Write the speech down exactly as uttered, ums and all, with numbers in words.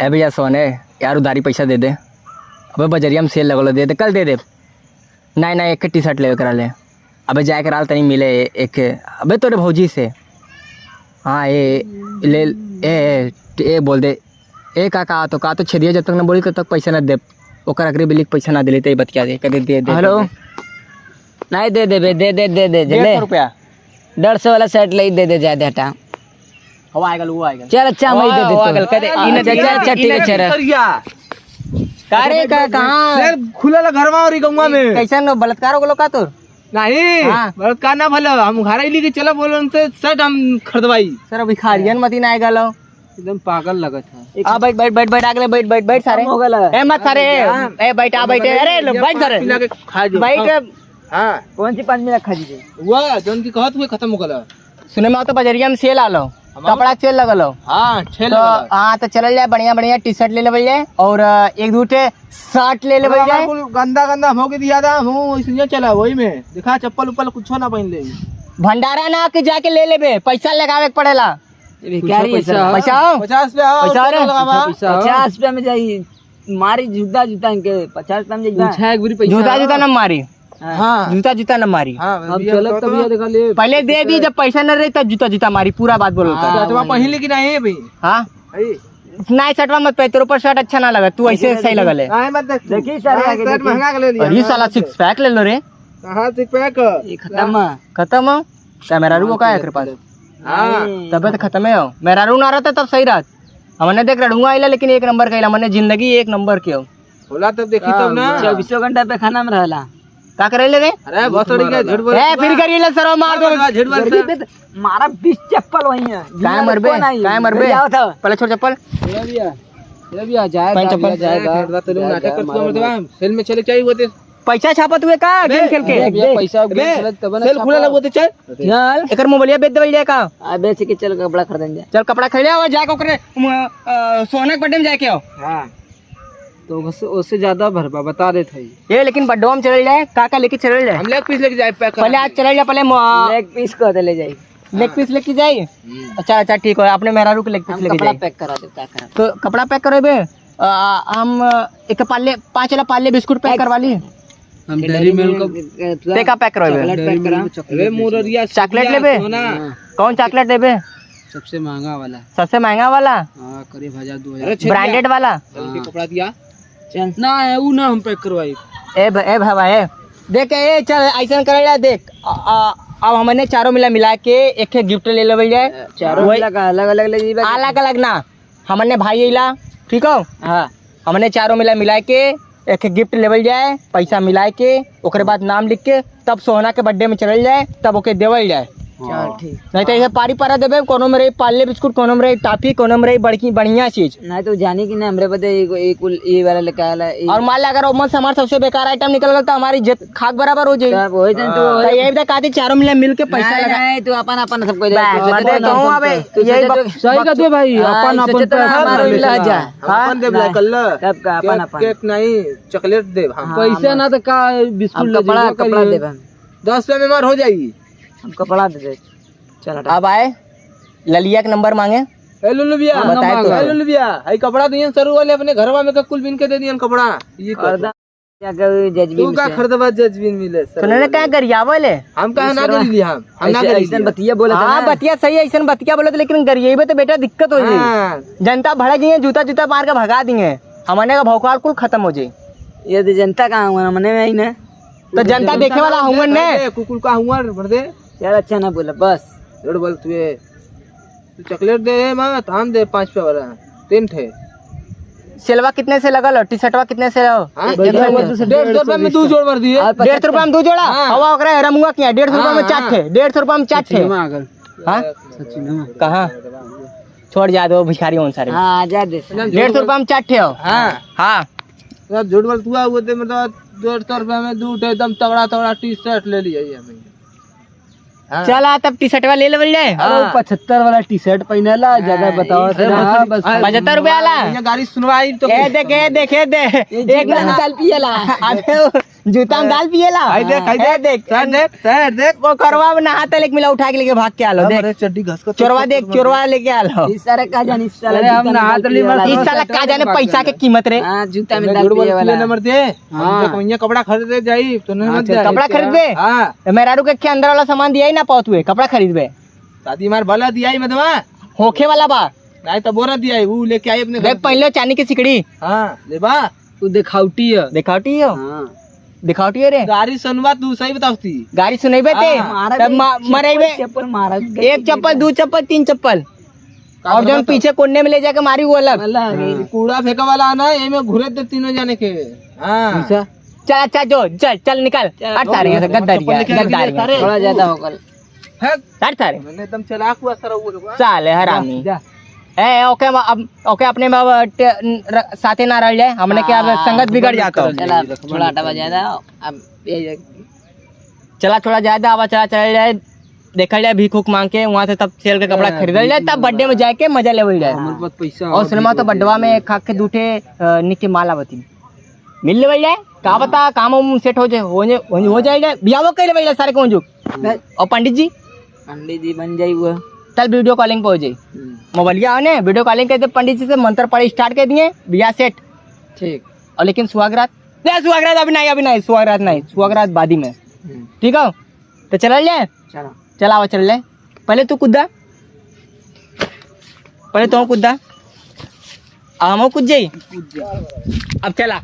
ए भैया सोने, यार उधारी पैसा दे दे। अबे बजरिया में सेल लगल, दे दे, कल दे दे। नहीं, नहीं, एक टी शर्ट लेवे करा ले। अबे जाए के राल तनी मिले एक। अबे तोरे भौजी से। हाँ, ए, ले, ए, ए, ए, बोल दे। ए, का, का तो, का तो छेदिया जब तक ना बोली, तब तक पैसा ना दे। ओकर अगरी बिल्ली के पैसा ना दिली, ते बतिया दे, कदे दे, दे, हेलो। दे, दे। नहीं दे देबे, दे, दे, दे, दे, ले। डेढ़ सौ रुपया। डेढ़ सौ वाला सेट ले, दे, दे, जाए दे, हटा। हवा आएगा, वो आएगा। चल, अच्छा, हम ही दे ओ, देते ओ, हैं। आगल, कदे, हाँ, इन्हें अच्छा, दे, अच्छा, अच्छा, ठीक है, इन्हें चल। दे, सरिया। का रे, का, कहाँ? सर, खुला ला घरवा और ई गौवा में। कैसन बलात्कार हो गलो का तोर? नहीं, हाँ। बलात्कार ना भला, हम उघारा ही लेके चला, बोलो उनसे शर्ट हम खरीदवाई। सर, अभी खारियन मती ना आए गलो। एकदम पागल लगत है। आ, बैठ, बैठ, बैठ, बैठ, आगले बैठ, बैठ, बैठ, सारे। खत्म हो गला। ए, मत सारे। हाँ। ए, बैठ, आ, बैठ, अरे, लो, ये बैठ, पाँच सारे। मिला के खा जो। बैठ। हाँ। कौन सी पाँच मिला खा दीजिए? हुआ, जौन की कहत हुए खत्म हो गला। सुने में आवत बजरिया में सेल आलो, हमार कपड़ा सेल लगल हो। हाँ, सेल तो, लगल हो। हाँ, तो चलल जाए, बढ़िया बढ़िया टी शर्ट ले लेवल जाए और, अ, एक दू ठे शर्ट ले लेवल अरे, जाए। बिल्कुल गंदा गंदा हो के दिया था, हम वैसे चला वही में। देखा, चप्पल उप्पल कुछो ना पहन ले। भंडारा ना कि जाके ले लेबे, पैसा लगावे के पड़ेला। भिखारी है पैसा। पैसा हो? पचास पे आओ, पैसा हो रे? चलो लगावा। पैसा हो? पचास पे में जाई। मारी जूता, जूता इनके पचास रुपया में जाइबा। पूछा एक बुरी पैसा जूता, हो। जूता न मारी। हाँ। जूता, जूता न मारी। हाँ, हम भैया, चलब तो, तब तो। भैया देखा ले। पहले दे दी, जब पैसा न रही तब जूता, जूता मारी, पूरा बात बोलो हाँ, तो। शर्टवा वही। पहले कि नहीं है भाई? हाँ? भाई। नहीं, शर्टवा मत पहन, तेरे ऊपर शर्ट अच्छा ना लगा, तू ऐसे सही लगा ले। नहीं, मत देख तू। देखी सारे हाँ, आगे शर्ट देखी। महंगा के ले लिया। अरे साला सिक्स पैक ले लो रे। कहाँ सिक्स पैक? ये खत्म है। खत्म हो? क्या मेहरारू को का है तेरे पास? हाँ। तबे तो खत्म है हो। मेहरारू ना रहता तब सही रहत। हमने देख रड़ुआ आइला लेकिन एक नंबर का आइला, हमने जिंदगी एक नंबर के हो। होला तब देखी तब ना। हाँ, चौबीसों घंटा पे खाना में रहला। का करे ले रे? अरे बहुत सड़ी का झूठ बोल। ए, फिर करिए ले सरो मार दो। झूठ बोल। मारा बीस चप्पल वही है। काय मरबे? काय मरबे? जाओ था। पहले छोड़ चप्पल। ये भी है। ये भी आ जाए, पहन चप्पल। जाएगा। बात तो नाटक कर तू मर्दवा। सेल में चले चाहिए होते। पैसा छापत हुए का? गेम खेल के? देख, देख। पैसा गेम खेलत तब ना सेल खुला छापा। लगो तो चल। चल। एकर मोबाइलिया बेच देवल जाए का? आ, बेच के चल कपड़ा खरीदन जाए। चल कपड़ा खरीद ले और जाके ओकरे, उम, अ, सोहना के बर्थडे में जाके आओ। हाँ। तो बस उससे ज्यादा भरबा बता देत हई। ए, लेकिन बर्थडे में चलल जाए, का का लेके चलल जाए? हम लेग पीस लेके जाए, पैक पहले करा आज के। चलल जाए, पहले मो- लेग पीस को दे ले जाई। लेग पीस लेके जाई? हम्म। अच्छा, अच्छा, ठीक है, अपने मेहरारू के लेग पीस हम लेके कपड़ा जाई। पैक करा दे, पैक करा। तो कपड़ा पैक करेबे? आ, हम एक पार्ले, पाँच वाला पार्ले बिस्कुट पैक करवा ली। हम डेयरी मिल्क, ते का पैक करवावे? चॉकलेट पैक करा। अरे मुररिया, चॉकलेट लेबे? सोना। कौन चॉकलेट लेबे? सबसे महंगा वाला। सबसे महंगा वाला? हाँ, करीब हजार, दो हजार। अरे, छेदिया। ब्रांडेड वाला? चल, के कपड़ा दिया। चल। ना, ऊ ना हम पैक करवाई। ए भ-, ए भवा, ए। देख, ए, चल, ऐसन करल जाए, देख। आ, आ, अब हमने चारों मिला, मिला के एक, एक गिफ्ट ले लेवल जाए। चारों वही मिला का अलग, अलग ले जाइबा? अलग, अलग ना। हमने भाई अइला, ठीक हो? हाँ। हमने चारों मिला मिला के एक गिफ्ट लेवल जाए, पैसा मिला के, ओकरे बाद नाम लिख के, तब सोहना के बर्थडे में चलल जाए, तब ओके देवल जाए। चल, ठीक। नहीं तो ऐसे पारी पारा देबे, कोनो में रही पार्ले बिस्कुट, कोनो में रही टॉफी, कोनो में रही बड़की बढ़िया चीज। नहीं तो जानी कि नहीं, हमरे बदे एगो, एक उल-, ये वाला लेके आला, ये और मान ला अगर ओमन से हमार सबसे बेकार आइटम निकल गल तो हमारी इज्जत खाक बराबर हो जाई। तब वही दिन तो हाँ। वही तो यही बता, कहती चारों मिला मिल के पैसा नहीं, लगा। नहीं, तू अपन, अपन सबको दे, बस, तू बस सोचे दे, तो कहूँ अब। सही कहते भाई, हाँ, अपन, अपन सोचे तो पैसा हमारे पैसा। मिला जा। हम हाँ? अपन देब नहीं। कल। तब का, अपन, केक, अपन। केक नहीं, चॉकलेट देब हम। हाँ, पैसा हम ना तो का, बिस्कुट हम ले कपड़ा, जाइए, कपड़ा करिए। देब हम। दस रुपया में हमार हो जाई। हम कपड़ा दे दे। चल हटा। अब आए, ललिया के नंबर मांगे। ए लुलु भैया, बताए तो। ए लुलु भैया, आई कपड़ा दियन सरू वाले अपने घरवा में का कुल बिन के दे दियन कपड़ा। ये कर। क्या कभी जजबीन तू का से? खरीदबा जजबीन मिले, सर तो उन्होंने बोले। क्या गरियावल है? हम कहा ना ऐसे, गरीबी हम, हम ना ऐसे, गरीबी ऐसन हम। बतिया बोला था हाँ, ना। बतिया सही, ऐसन बतिया बोले तो, लेकिन गरियेबे तो बेटा दिक्कत हो जाई। हाँ। जनता भड़क गई है, जूता, जूता मार के भगा दिए। हमने का भौकाल कुल खत्म हो जाई। ये तो जनता का हुआ, हमने में ही ना। तो जनता देखे वाला हुआ ने। ए, कुकुर का हुआ, भर दे। चल अच्छा ना बोला, बस। झूठ बोल तू ये। तू चॉकलेट दे, ए, माँ, थान दे पाँच पे वाला। तीन ठे। सेलवा कितने से लगल हो? टी शर्टवा कितने से हो? हाँ? एक, एक सौ में। डेढ़ सौ रुपया में दो जोड़ भर दिए। और डेढ़ सौ रुपया में दो जोड़ा? हाँ। हवा ओकरा है, रमुआ किया, डेढ़ सौ रुपया में हाँ, चार हाँ। ठे, डेढ़ सौ रुपया में चार ठे। सचिनवा आ गल। हाँ? सचिनवा। कहाँ? छोड़ जा दो भिखारी उन सारे। हाँ, जा दे। डेढ़ सौ रुपया में चार ठे हो। हाँ। हाँ। यार झूठ बोल तू, आ, वो दे, मतलब, डेढ़ सौ रुपया में दो ठे एकदम तगड़ा, तगड़ा टी शर्ट ले लिया ये भाई। हाँ। चला तब टी शर्टवा ले लेवल जाए। अरे, हाँ। पचहत्तर वाला टी शर्ट पहनेला, ज्यादा हाँ, बतावा ये से ना, हाँ, बस। पचहत्तर रुपया वाला। भैया गाड़ी सुनवाई तो ए देख, ए देख, ए देख। ये एक जूता नंबर निकाल पिएला। अबे वो जूता में डाल पिएला। आई देख, आई ए देख, देख। सर देख, सर देख। वो करवा में नहाता लेके मिला उठा के लेके भाग के आलो, हाँ, देख। अरे चड्डी घस को चोरवा तो देख, चोरवा चोरवा लेके आलो। इस सारे का जानी, इस साला अरे हम जूता में नहात डाल ली पिएला। मत इस साला का जाने पैसा के कीमत रे। हाँ, जूता में तुमने डाल झूठ बोल पिएला। पिए नंबर दे। हाँ। देख, वहीं कपड़ा खरीदे जाई, तो नहीं हाँ, मत चल, जाए। कपड़ा खरीदबे? हाँ। तो मेहरारू के खे अंदर वाला सामान दिया ही ना पावत हुए, कपड़ा खरीदबे? शादी मार भला दिया ही मत बा। होखे वाला बा। नहीं तो बोरा दिया ही, वो लेके आई अपने घर देख, से। पहले चांदी की सिकड़ी। हाँ, ले बा। वो दिखावटी है। दिखावटी हो? हाँ। दिखावटी है रे। गाड़ी सुनवा तू, सही बताओ ती। गाड़ी सुनेबे ते? हाँ। मारा तब गई, मा-, चप्पल, मरेबे। चप्पल मारा गई। एक चप्पल, दो चप्पल, तीन चप्पल। का और जौन बताओ? पीछे कोने में ले जाके मारी वो अलग। अलग। हाँ। कूड़ा फेंके वाला ना, ये में घुरे दे तीनों जाने के। हाँ। अच्छा। चल, अच्छा, जो, चल, चल, निकल। चल, हट सारे, यहाँ से, चप्पल गद्दारी है, लेके आ, गद्दारी है। अरे। थोड़ा ज्यादा हो गल। हट। हट सारे। मैंने एकदम चालाक हुआ सारा वो लोग, हाँ? साले हरामी। जा, जा। ए, ओके, अब, ओके, अपने में अब टे-, र-, साथे ना रह जाए, हमने के अब हाँ, संगत बिगड़ जाता हो। चला, थोड़ा हटा बजा दे, अब ये, ये। चला, थोड़ा ज्यादा आवा, चला, चला जाए, देखल जाए, भीख उख मांग के, वहाँ से तब सेल के कपड़ा हाँ, खरीदल जाए, भीख तब birthday में मांग। जाके मजा लेवल जाए। हमारे पास पैसा और है, सिनेमा भीख तो उख बड्डवा में लेंगे। खा के दू ठे, अ, निक के माला बती मिल लेवल जाए। का हाँ। बता, काम उम set हो जाए, हो जाए, हो जाए, बियाह वो कर लेवल जाए सारे को जो। नहीं। और पंडित जी? पंडित जी बन जाई वो। चल, video calling पे हो जाई। हम्म। मोबाइलिया है ने, video calling कर दे पंडित जी से, मंत्र पढ़े start कर दिए, बियाह set। ठीक। और लेकिन सुहागरात, नहीं, सुहागरात अभी नहीं, अभी नहीं, सुहागरात नहीं, सुहागरात बादी में। हम्म। ठीक हो? तो चलल जाए? चला। चलावा, चल ले। पहले तू कूदा। पहले तू कूदा। आ, हम कूद जाई? कूद जा। अब चला।